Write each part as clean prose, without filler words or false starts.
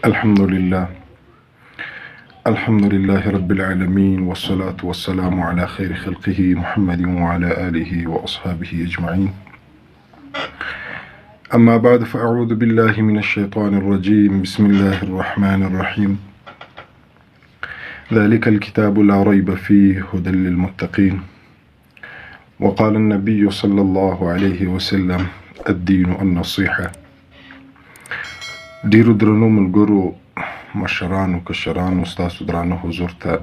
الحمد لله الحمد لله رب العالمين والصلاة والسلام على خير خلقه محمد وعلى آله وأصحابه أجمعين أما بعد فأعوذ بالله من الشيطان الرجيم بسم الله الرحمن الرحيم ذلك الكتاب لا ريب فيه هدى للمتقين وقال النبي صلى الله عليه وسلم الدين النصيحة ډیرو درنو ملګرو مشرانو کشرانو ستاسو درانه حضور ته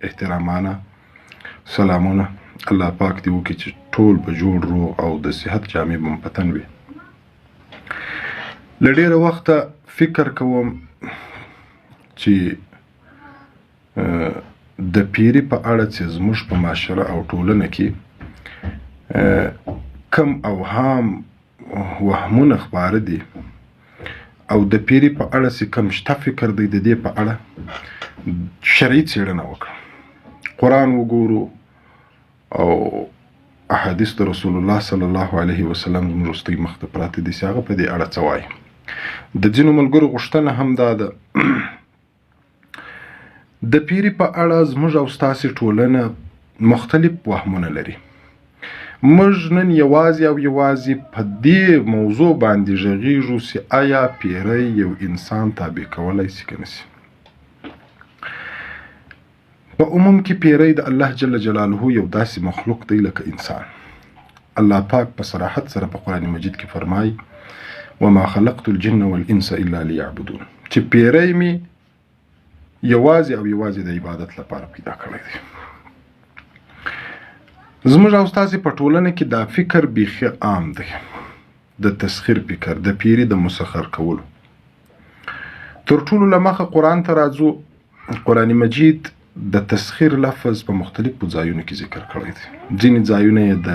احترامانه سلامونه الله پاک دې وکړي چې ټول به جوړ روغ او د صحت جامې به مو په تن وي. له ډیره وخته فکر کوم چې د پیری په اړه چې زموږ په معاشره او ټولنه کې کم اوهام وهمونه خپاره دي او د پیری په اړه چې کم شته فکر دی، د دې په اړه شرعي څېړنه وکړم، قرآن وګورو او احادیث د رسول الله صلی الله علیه وسلم زموږ وروستۍ مخ ته پراته دي چې هغه په دې اړه څه وایي. د ځینو ملګرو غوښتنه هم دا ده. د پیری په اړه زموږ او ستاسې ټولنه مختلف وهمونه لري. موږ نن یوازې او یوازې په دې موضوع باندې غږیږو چې آیا پیری یو انسان تابع کولای شي که نه شي. په عموم کې پیری د الله جل جلاله یو داسې مخلوق دی لکه انسان. الله پاک په صراحت سره په قرآن مجید کې فرمایي وما خلقت الجن والانس الا ليعبدون، چې پیری می یوازې او یوازې د عبادت لپاره پیدا کړی دی. زموږ او ستاسې په ټولنه کې دا فکر بیخي عام دی، د تسخیر فکر، د پیری د مسخر کولو. تر ټولو له مخه قرآن ته راځو. قرآن مجید د تسخیر لفظ په مختلفو ځایونو کې ذکر کړی دی. ځینې ځایونه یې د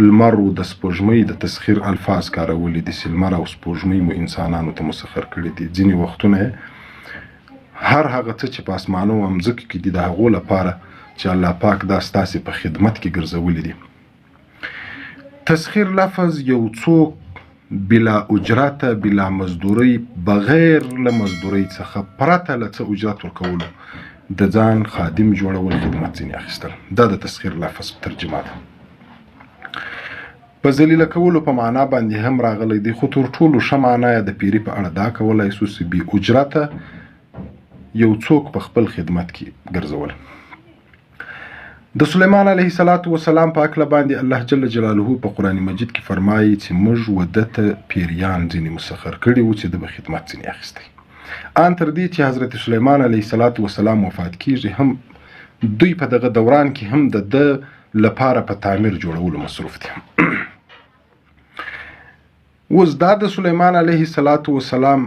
لمر او د سپوږمۍ د تسخیر الفاظ کارولي دي چې لمر او سپوږمۍ مو انسانانو ته مسخر کړي دي. ځینې وختونه یې هر هغه څه چې په اسمانو او مځکو کې دي د هغو لپاره چې الله پاک دا ستاسې په خدمت کې ګرځولي دي. تسخیر لفظ یو څوک بلا اجرته، بلا مزدورۍ، بغیر له مزدورۍ څخه، پرته له څه اجرت ورکولو د ځان خادم جوړول، خدمت ځینې اخیستل، دا د تسخیر لفظ ترجمه ده. په ذلیله کولو په معنا باندې هم راغلی دی، خو تر ټولو ښه معنا یې د پیري په اړه دا کولای شو چې بې اجرته یو څوک په خپل خدمت کې ګرځول. د سلیمان علیه الصلاة والسلام په هکله باندې الله جل جلاله په قرآن مجید کې فرمایي چې موږ وده ته پیریان ځینې مسخر کړي وو چې ده به خدمت ځینې اخیستی، آن تر دې چې حضرت سلیمان علیه الصلاة والسلام وفات کیږي هم دوی په دغه دوران کې هم د ده لپاره په تعمیر جوړولو مصروف دي. اوس دا د سلیمان علیه الصلاة والسلام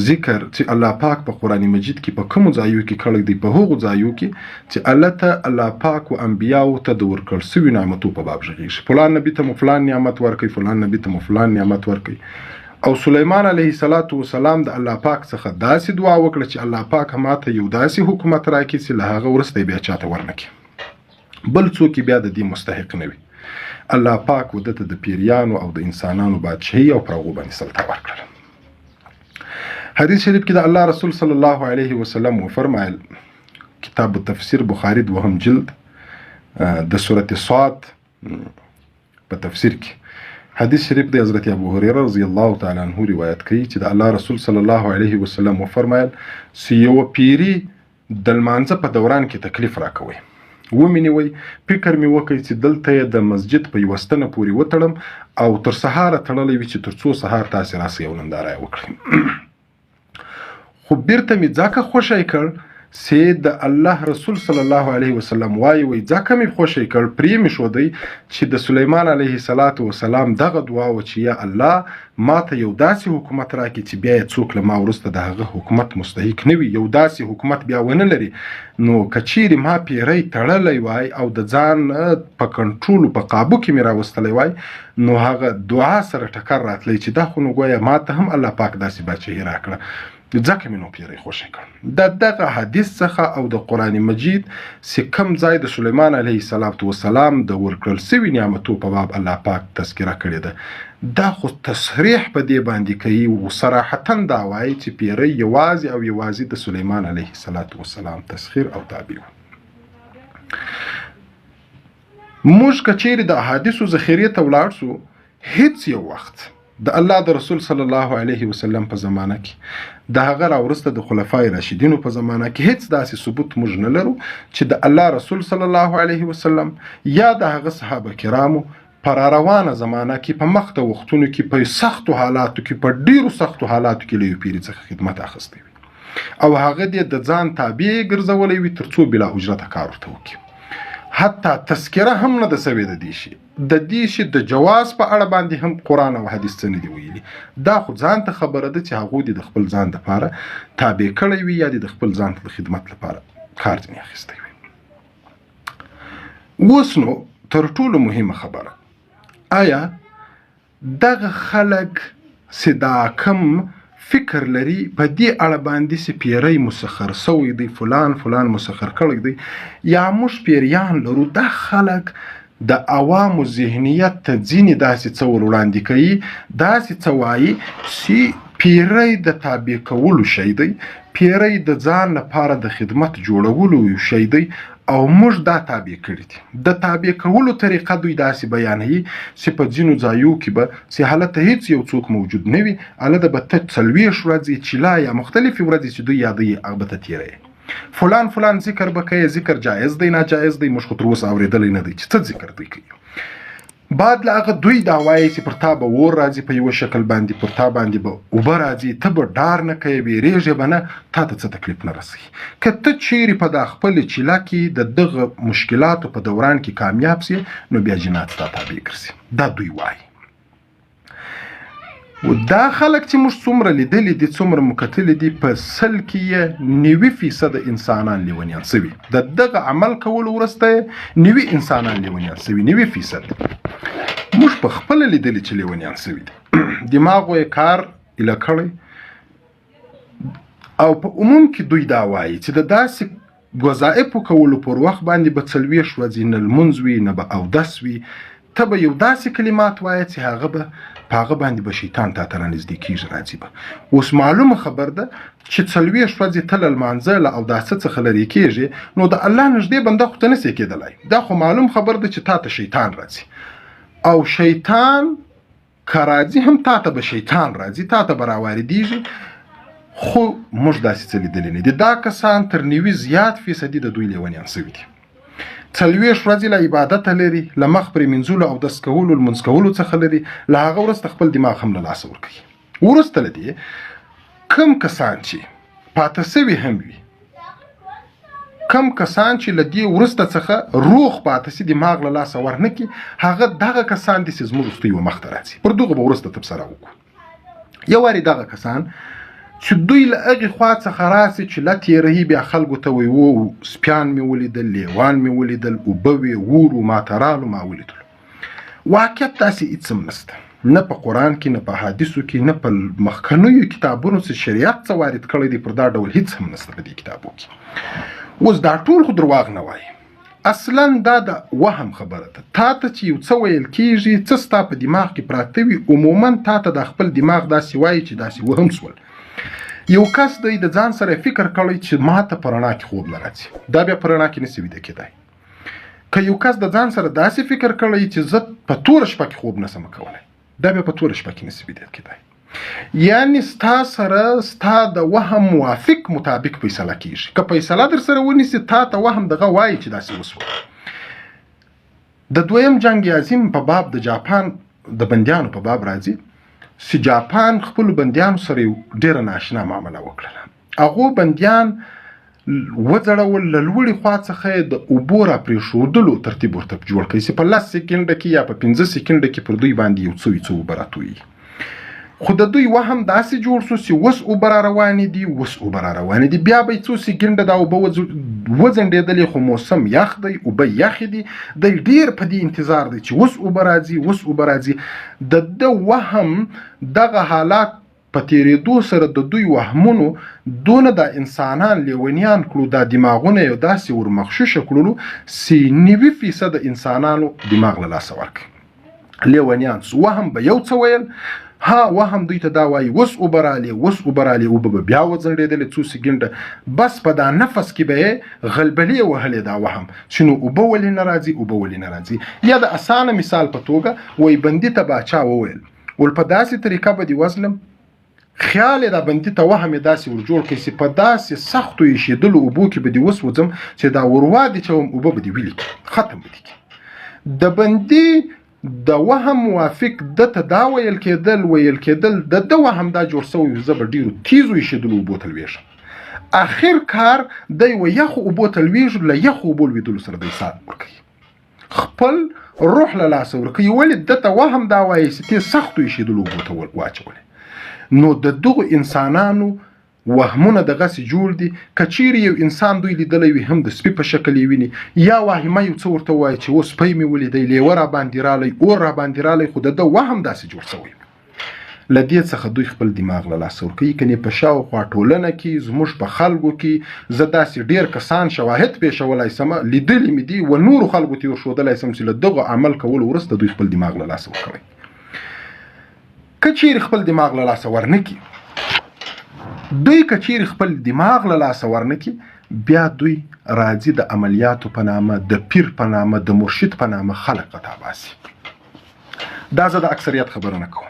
ذکر چې الله پاک په قرآن مجید کې په کومو ځایو کې کړی دی، په هغو ځایو کې چې الله ته الله پاک و انبیاو ته د ورکړ سوي نعمتو په باب غږیږي. فلان نبی ته مو فلان نعمت ورکړي، فلان نبی ته مو فلان نعمت ورکړي. او سلیمان علیه الصلاة والسلام د الله پاک څخه داسې دعا وکړه چې الله پاک ماته یو داسې حکومت راکړي چې له هغه وروسته یې بیا چاته ورنه کړي، بل څوک یې بیا د دې مستحق نه وي. الله پاک و ده ته د پیریانو او د انسانانو بادشاهي او پر هغو باندې سلطه ورکړله. حدیث شریف کې د الله رسول صلی الله علیه وسلم وفرمایل، کتاب التفسیر بخاری دوهم جلد د سورة صاد په تفسیر کې حدیث شریف د حضرت ابو هريره رضی الله تعالی عنہ روایت کوي چې د الله رسول صلی الله علیه وسلم وفرمایل چې یو پیری د لمانځه په دوران کې تکلیف راکوي، ومې نیوی، فکر مې وکړ چې دلته یې د مسجد په یوه ستنه پورې وتړم او تر سهاره تړلی وي چې تر څو سهار تاسې راسئ او ننداره یې وکړئ. خو بیرته مې ځکه خوشی کړ چې د الله رسول صلی الله علیه وسلم وایي، وایي ځکه مې خوشی کړ، پرې مې ښودی چې د سلیمان علیه الصلاة والسلام دغه دعا وه چې یا الله ما ته یو داسې حکومت راکړي چې بیا یې څوک له ما وروسته د هغه حکومت مستحق نه وي، یو داسې حکومت بیا ونه لري. نو که چیرې ما پیری تړلی وای او د ځان په کنټرول په قابو کې مې راوستلی وای، نو هغه دعا سره ټکر راتلی چې دا خو نو ګویا ما ته هم الله پاک داسې باچهي راکړه، ځکه مې نو پیری خوشی کړ. د دغه حدیث څخه او د قرآن مجید چې کوم ځای د سلیمان علیه السلام د ورکړل سوي نعمتو په باب الله پاک تذکره کړې ده، دا خو تصریح په دې باندې کوي او صراحتا دا وایي چې پیری یوازې او یوازې د سلیمان علیه السلام تسخیر او تابع و. موږ که چیرې د احادیثو ذخیرې ته ولاړ سو، هیڅ یو وخت د الله د رسول صلی الله علیه وسلم په زمانه کې، د هغه را وروسته د خلفای راشدینو په زمانه کې، هیڅ داسې ثبوت موږ نه لرو چې د الله رسول صلی الله علیه وسلم یا د هغه صحابه کرامو په را روانه زمانه کې، په مخته وختونو کې، په سختو حالاتو کې، په ډیرو سختو حالاتو کې له یو پیري څخه خدمت اخیستی وي او هغه دې د ځان تابع ګرځولی وي تر څو بلا اجرته کار ورته وکړي. حتی تذکره هم نه ده سوې د دې شي، د دې شي د جواز په اړه باندې هم قرآن او حدیث څه نه دي ویلي. دا خو ځان ته خبره ده چې هغو دې د خپل ځان دپاره تابع کړی وي یا دې د خپل ځان ته د خدمت لپاره کار ځینې اخیستی وي. اوس نو تر ټولو مهمه خبره، آیا دغه خلک چې دا کم فکر لري په دې اړه باندې چې پیری مسخر سوی دی، فلان فلان مسخر کړی دی، یا موږ پیریان لرو، دا خلک د عوامو ذهنیت ته ځینې داسې څه ور وړاندې کوي، داسې څه وایي چې پیری د تابع کولو شی دی، پیری د ځان لپاره د خدمت جوړولو یو شی دی او موږ دا تابع کړي دي. د تابع کولو طریقه دوی داسې بیانوي چې په ځینو ځایو کې به چې هلته هیڅ یو څوک موجود نه وي، هلته به ته 40 ورځې، چلا یا مختلفې ورځې چې دوی یادوي هغه به ته تېروې، فلان فلان ذکر به کوې، ذکر جایز دی ناجایز دی موږ خو تر اوسه اورېدلی نه دی چې څه ذکر دوی کوي. بعد له هغه دوی دا وایي چې پر تا به اور راځي په یوه شکل باندې، پر تا باندې به اوبه راځي، ته به ډار نه کوې، وېرېږې به نه، تا ته څه تکلیف نه رسوي. که ته چیرې په دا خپلې چیله کې د دغه مشکلاتو په دوران کې کامیاب سې، نو بیا جنات ستا تابع ګرځي. دا دوی وایي. دا خلک چې موږ څومره لیدلي دي، څومره مو کتلي دي، په 100 کې یې 90% انسانان لیونیان سوي. د دغه عمل کولو وروسته یې 90 انسانان لیونیان سوي، 90%. موږ په خپله لیدلي چې لیونیان سوي دي، دماغو یې کار ایله کړی. او په عموم کې دوی دا وایي چې د داسې وظایفو کولو پر وخت باندې به 40 ورځې نه لمونځ وي، نه به اودس وي، ته به یو داسې کلمات وایې چې هغه به په هغه باندې به شیطان تا ته رانږدې کېږي، راځي به. اوس معلومه خبر ده چې 40 ورځې ته له لمانځه له اوداسه څخه لرې کېږې، نو د الله نږدې بنده خو ته نه سې کېدلی. دا خو معلوم خبر ده چې تا ته شیطان راځي، او شیطان که راځي هم تا ته به شیطان راځي، تا ته به راواردېږي. خو موږ داسې څه لیدلي نه دي. دا کسان تر 90 زیات فیصدي د دوی لیونیان سوي دي. 40 ورځې له عبادته لري، له مخ پرې مینځلو، اودس کولو، لمونځ کولو څخه لري، له هغه وروسته خپل دماغ هم له لاسه ورکوي. وروسته له دې کم کسان چې پاته سوي هم وي، کم کسان چې له دې وروسته څخه روغ پاته سي، دماغ له لاسه ورنه کړي، هغه دغه کسان دي چې زموږ وروستیو مخته راځي، پر دغو به وروسته تبصره وکړو. یو وارې دغه کسان چې دوی له هغې خوا څخه راسي چې له تېرهي بیا خلکو ته وایي، وو سپیان مې ولیدل، لیوان مې ولیدل، اوبه وې، اور و، ما ته رالو، ما ولیدلو. واقعیت داسې هېڅ هم نشته، نه په قرآن کې، نه په احادیثو کې، نه په مخکنیو کتابونو چې شریعت څه وارد کړی دی، پر دا ډول هېڅ هم نشته په دې کتابو کې. اوس دا ټول خو درواغ نه وایي، اصلا دا د وهم خبره ده. تا ته چې یو څه ویل کېږي، څه ستا په دماغ کې پراته وي، عموما تا ته دا خپل دماغ داسې وایي چې داسې وهم سول. یو کس دی د ځان سره فکر کړی چې ما ته په رڼا کې خوب نه راځي، دا بیا په رڼا کې نسي ویده کېدای. که یو کس د ځان سره داسې فکر کړی چې زه په توره شپه کې خوب نسم کولی، دا بیا په توره شپه کې نسي ویده کېدای. یعنی ستا سره ستا د وهم موافق مطابق فیصله کیږي. که فیصله در سره ونیسي، تا ته وهم دغه وایي چې داسې وسوه. د دویم جنگ عظیم په باب د جاپان د بندیانو په باب راځي چې جاپان خپلو بندیانو سره یو ډېره نااشنا معامله وکړله. هغو بندیان وځړول، له لوړې خوا څخه یې د اوبو را پرېښودلو ترتیب ورته جوړ کړی چې په 10 سیکنډه کې یا په 5 سیکنډه کې پر دوی باندې یو څو څو اوبه راتویي. خو د دوی وهم داسې جوړ سو چې اوس اوبه را روانې دي، اوس اوبه را روانې دي، بیا به یې څو سیکنډه دا اوبه وځنډېدلې، خو موسم یخ دی، اوبه یخې دي، دی ډېر په دې انتظار دی چې اوس اوبه راځي، اوس اوبه راځي. د ده وهم دغه حالات په تېرېدو سره د دوی وهمونو دونه دا انسانان لیونیان کړو، دا دماغونه یې داسې ورمغشوشه کړلو چې 90% انسانانو دماغ له لاسه ورکړ. لیونیان سو. وهم به یو څه ویل، ها وهم دوی ته دا وایي اوس اوبه رالې، اوس اوبه رالې، اوبه به بیا وځنډېدلې څو سیکنډه، بس په دا نفس کې به یې غلبلې وهلې دا وهم چې نو اوبه ولې نه راځي، اوبه ولې نه راځي. یا د اسانه مثال په توګه وایي بندي ته باچا وویل ول په داسې طریقه به دې وزلم، خیال یې دا بندي ته وهم یې داسې ور جوړ کړی چې په داسې سختو ایشېدلو اوبو کې به دې وسوځم چې دا وروا دې چوم اوبه به دې ویلي کړي، ختم به دې کړي. د بندي د وهم موافق ده ته دا ویل کېدل، ویل کېدل د ده وهم دا جوړ شوی و، زه به ډېرو تیزو ایشېدلو اوبو ته لوېږم. اخر کار دی و یخو اوبو ته لوېږي، له یخو اوبو لوېدلو سره دی ساه ورکوي، خپل روح له لاسه ورکوي. ولې ده ته وهم دا وایي چې ته سختو ایشېدلو اوبو ته واچولې. نو د دغو انسانانو وهمونه دغسې جوړ دي، که چیرې یو انسان دوی لیدلی وي هم د سپي په شکل یې ویني، یا واهمه یو څه ورته ووایي چې اوس سپی مې ولیدی، لیوه راباندې رالی، اور راباندې رالی، خو د ده وهم داسې جوړ شوی وي. له دې څخه دوی خپل دماغ له لاسه ورکوي. کنې په شاوخوا ټولنه کې زموږ په خلکو کې زه داسې ډېر کسان شواهد پېښولای سم، لیدلي مې دي و نورو خلکو ته یې ورښودلای سم چې له دغو عمل کولو وروسته دوی خپل دماغ له لاسه ورکوي. که چیرې خپل دماغ له لاسه ورنه کړي، دوی که چیرې خپل دماغ له لاسه ورنه کړي، بیا دوی راځي د عملیاتو په نامه، د پیر په نامه، د مرشد په نامه خلک خطا باسي. دا زه د اکثریت خبره نه کوم،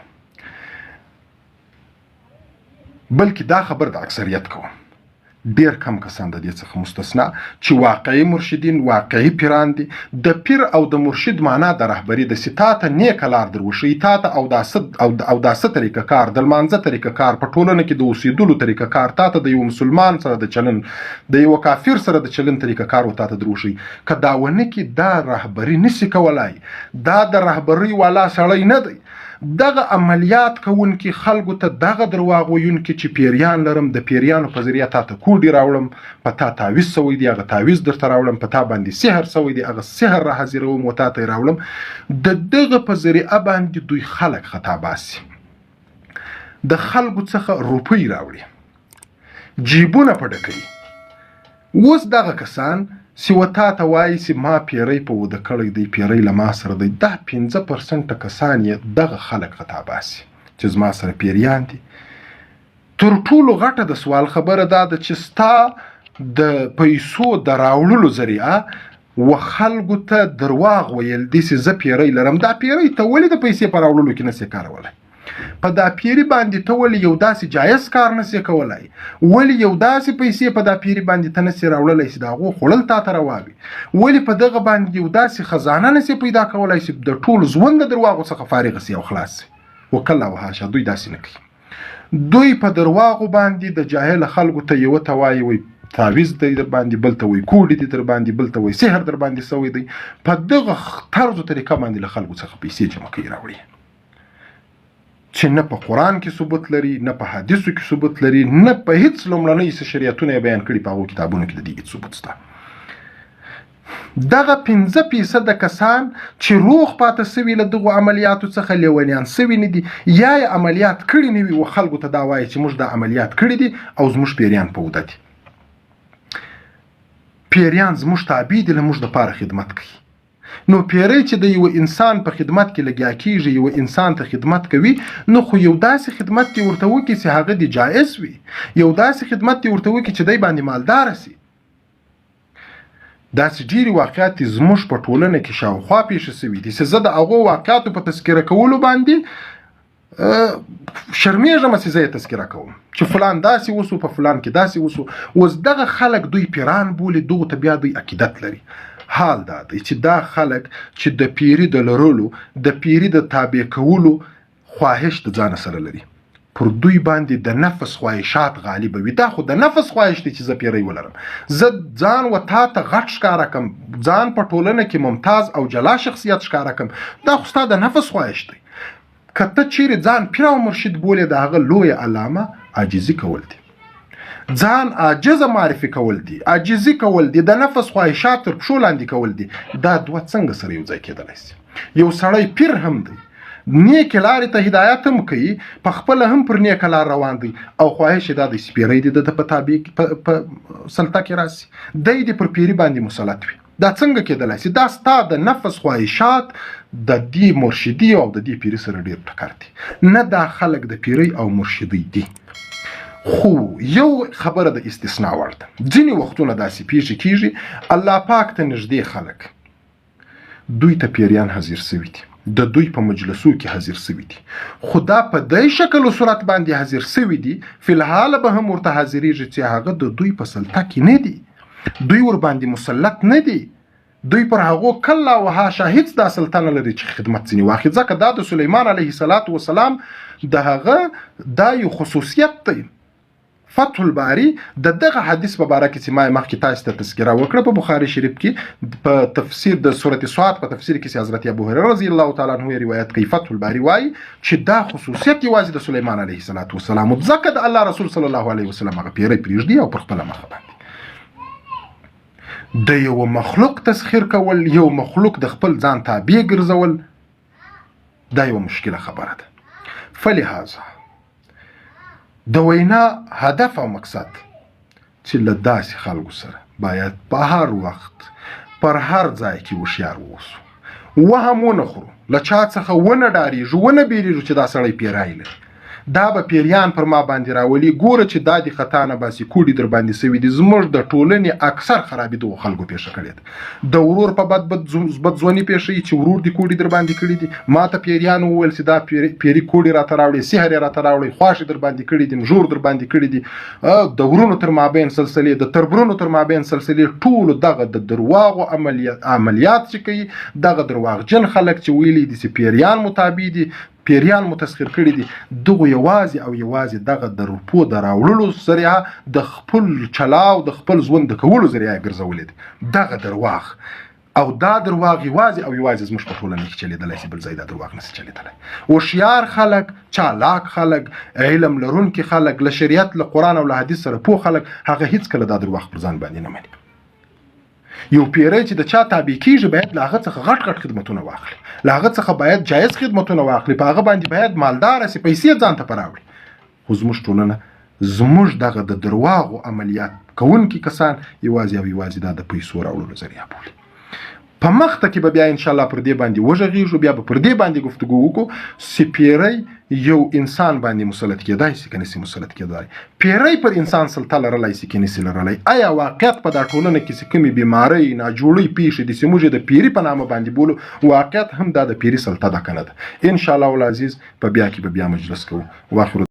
بلکې دا خبر د اکثریت کوم. ډیر کم کسان د دې څخه مستثنا چې واقعي مرشدین، واقعي پیران دي. د پیر او د مرشد معنا د رهبري ده چې تا ته نیکه لار در وښیي، تا ته او داسه طریقه کار، د لمانځه طریقه کار، په ټولنه کې د اوسېدلو طریقه کار، تا ته د یو مسلمان سره د چلن، د یو کافر سره د چلن طریقه کار و تا ته در وښیي. که دا ونه کړي، دا رهبري نشي کولای، دا د رهبرۍ والا سړی نه دی. دغه عملیات کوونکي خلکو ته دغه درواغ ویونکي چې پیریان لرم، د پیریانو په ذریعه تا ته کوډي راوړم، په تا تعویذ سوی دی هغه تعویذ درته راوړم، په تا باندې سحر سوی دی هغه سحر را حاضروم و تا ته یې راوړم، د دغه په ذریعه باندې دوی خلک خطا باسي، د خلکو څخه روپۍ راوړي، جیبونه په ډکوي. اوس دغه کسان چې و تا ته وایي چې ما پیری په وده کړی دی، پیری له ما سره دی، دا 5% کسان یې دغه خلک خطا باسي چې زما سره پیریان دي. تر ټولو غټه د سوال خبره دا ده چې ستا د پیسو د راوړلو ذریعه و خلکو ته درواغ ویل دي چې زه پیری لرم. دا پیری ته ولې د پیسې په راوړلو کې نسې کارولی؟ په دا پیری باندې ته ولې یو داسې جایز کار نسې کولای؟ ولې یو داسې پیسې په دا پیری باندې ته نسې راوړلی چې د هغو خوړل تا ته روا وي؟ ولې په دغه باندې یو داسې خزانه نسې پیدا کولای چې د ټول ژوند د درواغو څخه فارغ سي او خلاص سي؟ وکلا وحاشا، دوی داسې نه کوي. دوی په درواغو باندې د جاهل خلکو ته یو ته وایي وایي تعویذ دی در باندې، بل ته وایي کوډې دي در باندې، بل ته وایي سحر در باندې سوی دی. په دغه طرز او طریقه باندې له خلکو څخه پیسې جمع کوي راوړي، چې نه په قرآن کې ثبوت لري، نه په حدیثو کې ثبوت لري، نه په هیڅ لومړنۍ څه شریعتونه یې بیان کړي، په هغو کتابونو کې د دې هیڅ ثبوت شته. دغه 5% کسان چې روغ پاته سوي له دغو عملیاتو څخه، لیونیان سوي نه دي یا یې عملیات کړي نه وي، و خلکو ته دا وایي چې موږ دا عملیات کړي دي او زموږ پیریان په وده دي، پیریان زموږ تابع دي، له موږ دپاره خدمت کوي. نو پیری چې د یوه انسان په خدمت کې لګیا کیږي، یوه انسان ته خدمت کوي، نو خو یو داسې خدمت دې ورته وکړي چې هغه دې جایز وي، یو داسې خدمت دې ورته وکړي چې دی باندې مالدار سي. داسې ډېرې واقعات دي زموږ په ټولنه کې شاوخوا پېښې شوي دي چې زه د هغو واقعاتو په تذکره کولو باندې شرمېږم چې زه یې تذکره کوم چې فلان داسې وسو، په فلان کې داسې وسو. اوس دغه خلک دوی پیران بولي، دغو ته بیا دوی عقیدت لري. حال دا دی چې دا خلک چې د پیری د لرلو، د پیری د تابع کولو خواهش د ځانه سره لري، پر دوی باندې د نفس خواهشات غالبه وي. دا خو د نفس خواهش دی چې زه پیری ولرم، زه ځان و تا ته غټ ښکاره کم، ځان په ټولنه کې ممتاز او جلا شخصیت ښکاره کم، دا خو ستا د نفس خواهش دی. که ته چیرې ځان پیر او مرشد بولې، د هغه لویه علامه عاجزي کول دي، ځان عاجزه معرفي کول دي، عاجزي کول دي، د نفس خواهشات تر پښو لاندې کول دي. دا دوه څنګه سره یو ځای کېدلی سي؟ یو سړی پیر هم دی، نیکې لارې ته هدایت هم کوي، په خپله هم پر نیکه لار روان دی، او خواهش یې دا دی چې پیری دې د ده په تابع په سلطه کې راسي، دی دې پر پیري باندې مسلط وي. دا څنګه کېدلای سي؟ دا ستا د نفس خواهشات د دې مرشدي او د دې پیري سره ډېر ټکر دي. نه دا خلک د پیرۍ او مرشدۍ دي. خو یو خبره د استثنا وړ ده. ځینې وختونه داسې پیښې کیږي، الله پاک ته نږدې خلک دوی ته پیریان حاضر سوي دي، د دوی په مجلسو کې حاضر سوي دي، خو دا په دی شکل او صورت باندې حاضر سوي دي، فی الحال به هم ورته حاضریږي چې هغه د دوی په سلطه کې نه دي، دوی ورباندې مسلط نه دي، دوی پر هغو کلا و حاشا هیڅ دا سلطه نه لري چې خدمت ځینې واخلي، ځکه دا د سلیمان علیه الصلاة والسلام د هغه دا یو خصوصیت دی. فتح الباري د دغه حدیث په باره کې چې ما یې مخکې تاسو ته تذکره وکړه په بخاري شریف کې په تفسیر د سورة صاد په تفسیر کې چې حضرت ابو هريره رضی الله تعالی عنه روایت کوي، فتح الباري وایي چې دا خصوصیت یوازې د سلیمان علیه السلام ځکه د الله رسول صلی الله علیه وسلم هغه پیری پرېږدي او پر خپله مخه باندې د یو مخلوق تسخیر کول، یو مخلوق د خپل ځان تابع ګرځول، دا یوه مشکله خبره ده. فلهذا د وینا هدف او مقصد چې له داسې خلکو سره باید په هر وخت پر هر ځای کې هوښیار واوسو، وهم ونه خورو، له چا څخه ونه ډاریږو، ونه بیریږو چې دا سړی پیرای لري، دا به پیریان پر ما باندې راولي، ګوره چې دا دې خطا نه باسي، کوډي در باندې سوي دي. زموږ د ټولنې اکثر خرابي دغو خلکو پېښه کړې ده. د ورور په بد بد بدځونی پېښوي چې ورور دې کوډي در باندې کړي دي، ما ته پیریانو وویل چې دا پیری کوډي راته راوړي، سحر یې راته راوړی، خواښې در باندې کړي دي، مژور در باندې کړي دي. د ورونو تر مابین سلسلې، د تربرونو تر مابین سلسلې، ټولو دغه د درواغو عملیات چې کوي، دغه درواغجن خلک چې ویلي دي چې پیریان مو تابع دي، پیریان مو تسخیر کړي دي، دغو یوازې او یوازې دغه د روپو د راوړلو ذریعه د خپل چلاو د خپل ژوند د کولو ذریعه یې ګرځولې ده. دغه درواغ او دا درواغ یوازې او یوازې زموږ په ټولنه کې چلیدلی شي، بل ځای دا درواغ نشي چلیدلی. هوښیار خلک، چالاک خلک، علم لرونکي خلک، له شریعت، له قرآن او له حدیث سره پوه خلک، هغه هیڅکله دا درواغ پر ځان باندې نه مني. یو پیری چې د چا تابع کیږي باید له هغه څخه غټ غټ خدمتونه واخلي، له هغه څخه باید جایز خدمتونه واخلي، په هغه باندې باید مالدار سي، پیسې ځان ته پراوړي. خو زموږ ټولنه زموږ دغه د درواغو عملیات کوونکي کسان یوازې او یوازې دا د پیسو راوړلو ذریعه بولي. په مخته کې به بیا ان شاء الله پر دې باندې وږغیږو، بیا به پر دې باندې گفتگو وکړو چې پیری یو انسان باندې مسلط کېدای شي که نشي مسلط کېدای، پیری پر انسان سلطه لرلای شي که نشي لرلای. آیا واقعیت په دا ټولنه کې چې کومې بیمارۍ، ناجوړۍ پیښې دي چې موږ یې د پیري په نامه باندې بولو، واقعیت هم دا د پیري سلطه ده که نه ده؟ ان شاء الله العزیز په بیا کې به بیا مجلس کوو. واخر.